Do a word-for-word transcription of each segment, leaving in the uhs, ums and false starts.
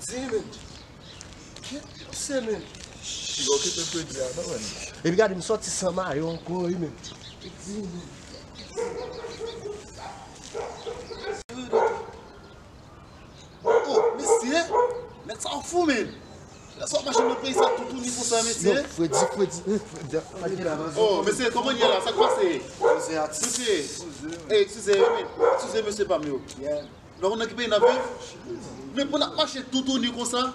Di men. Kèt pase men. Yo kite Fredi a non men. Epi gade m sòti san mayo ankò wi men. Di men. Oh, mesye! Nèg sa fou men. Lè sa w mache nan peyi sa toutouni konsa mesye. Yo, Fredi, Fredi, Fredi. Oh, mesye, kòman ye la? Sa k pase? Mesye, eskize, men, eskize mesye pa m yo. Nou pa konn nan ki peyi n ap viv? Men pou n ap mache toutouni konsa.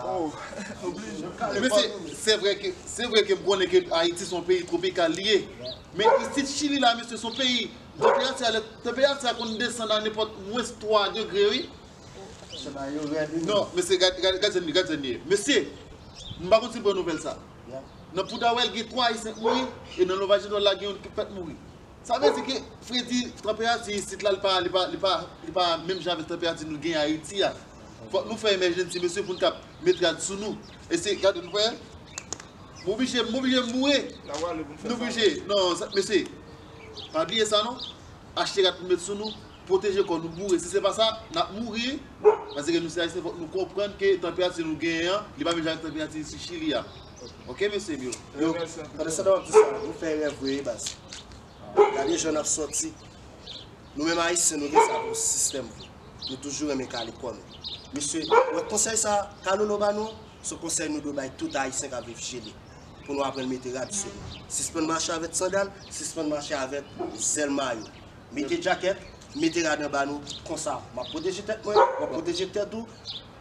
Oh, oblije. Mesye, se vre ke, se vre ke m konnen ke Ayiti se yon peyi twopikal li ye. Men isit Chili la, mesye, se yon peyi tanperati a, lè tanperati a konn desann a nenpòt mwens twa degre wi. Non, mesye, gad, gad, gad jan li, gad jan li ye. Mesye, m pa konn si l pran nouvèl sa. Nan Pudahuel gen twa Ayisyen k mouri, e nan Nova General la gen youn ki fèk mouri. Sa vle di ke Fredi, tanperati isit la, li pa, li pa, li pa, li pa menm jan avèk tanperati nou gen Ayiti a. Fòk nou fè emèjensi, mesye, pou n ka met rad sou nou. E se, gade, nou wè, m oblije, m oblije m boure. Nou oblije, non, sa, mesye, pa bliye sa non. Achte rad pou met sou nou, pwoteje kò nou boure. Si se pa sa, n ap mouri. Paske nou se Ayisyen, fòk nou konprann ke tanperati nou genyen an, li pa menm jan avèk tanperati isit Chili a. Ok, mesye m yo. Yo, pandan se tan w ap di sa, nou fè erè vre wi baz. Gade jan n ap sòti. Nou menm Ayisyen, nou gen sa pou sistèm vre. Nou toujou renmen kale kò nou. Mesye, wè konsèy sa Kalolo ba nou, se konsèy nou dwe bay tout Ayisyen k ap viv Chili. Pou nou aprann mete rad sou nou. Sispann mache avèk sandal, sispann mache avèk zèl mayo. Mete djakèt, mete rad anba nou, konsa, m ap pwoteje tèt mwen, w ap pwoteje tèt ou,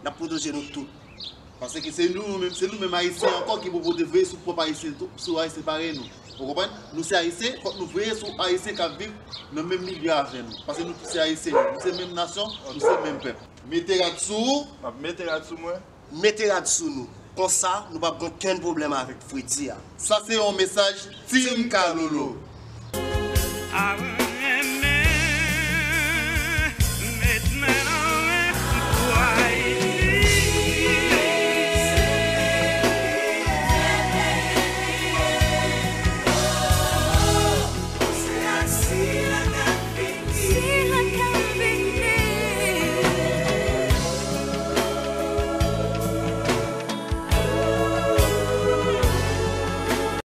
n ap pwoteje nou tout. Paske se nou menm, se nou menm Ayisyen ankò ki pou pote veye sou pwòp Ayisyen tou, sou Ayisyen parèy nou. Ou konprann? Nou se Ayisyen, fòk nou veye sou Ayisyen k ap viv nan menm milye avè nou. Paske nou tout se Ayisyen, nou se menm nasyon, nou se menm pèp. Mete rad sou ou. M ap mete rad sou mwen. Mete rad sou nou. Konsa, nou p ap gen okenn pwoblèm avèk Fredi a. Sa se yon mesaj Team Kalolo.